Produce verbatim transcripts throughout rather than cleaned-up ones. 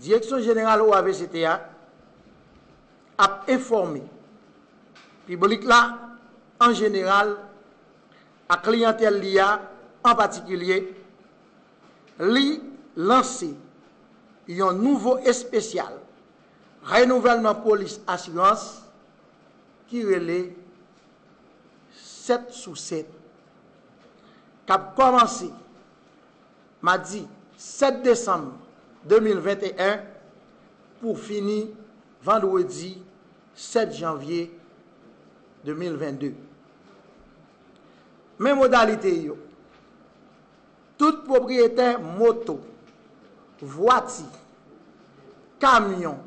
Direksyon Jeneral O A V C T a ap enfòme piblik la an jeneral ak kliyantèl li a an patikilye, li lanse yon nouvo espesyal renouvèlman polis asirans ki rele sèt sou sèt, k ap kòmanse madi sèt desanm de mil venteyen pou fini vandredi sèt janvye de mil vennde. Men modalite yo. Tout pwopriyetè moto, vwati, kamyon,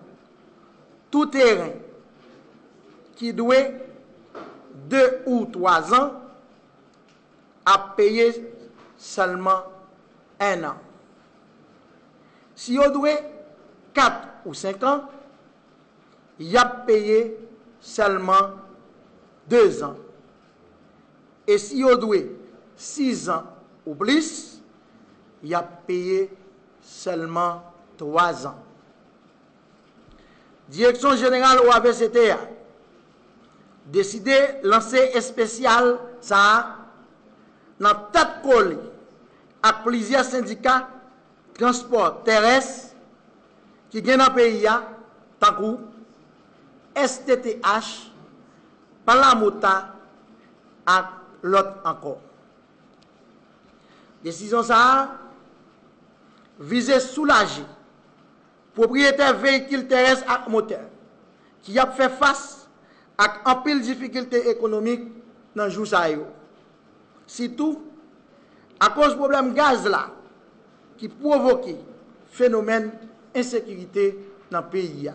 touteren ki dwe de ou twa zan ap peye sèlman en an. Si yo dwe kat ou senk an, y ap peye sèlman de zan. E si yo dwe sis an ou plis, y ap peye sèlman twa zan. Direksyon Jeneral O A V C T a deside lanse espesyal sa a nan tèt kole ak plizyè sendika transpò terès ki gen nan peyi a, tankou S T T H, Palamota ak lòt ankò. Desizyon sa a vize soulaje pwopriyetè veyikil terès ak motè ki ap fè fas ak anpil difikilte ekonomik nan jou sa yo, sitou akoz pwoblèm gaz la ki pwovoke fenomèn ensekirite nan peyi a.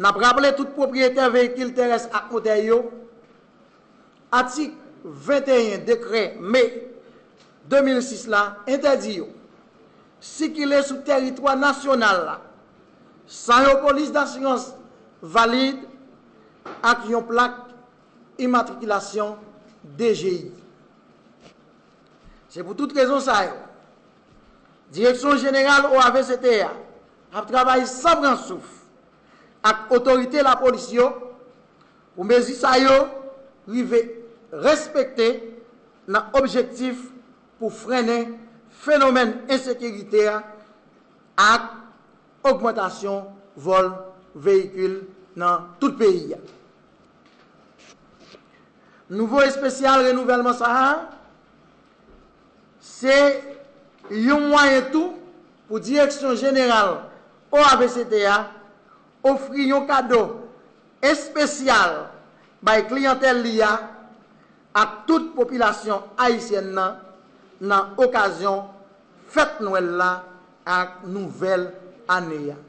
N ap raple tout pwopriyetè veyikil terès ak motè yo, atik venteyen dekrè me de mil sis la entèdi yo sikile sou tèritwa nasyonal la san yon polis dasirans valid ak yon plak imatrikilasyon D G I. Se pou tout rezon sa yo, Direksyon Jeneral O A V C T a ap travay san pran souf ak otorite lapolis yo pou mezi sa yo rive respekte nan objektif pou frennen fenomèn ensekirite a ak ogmantasyon vòl veyikil nan tout peyi a. Nouvo espesyal renouvèlman sa a se yon mwayen tou pou Direksyon Jeneral O A V C T a ofri yon kado espesyal bay kliyantèl li a ak tout popilasyon ayisyèn nan nan okazyon fèt Nwèl la ak Nouvèl Ane a.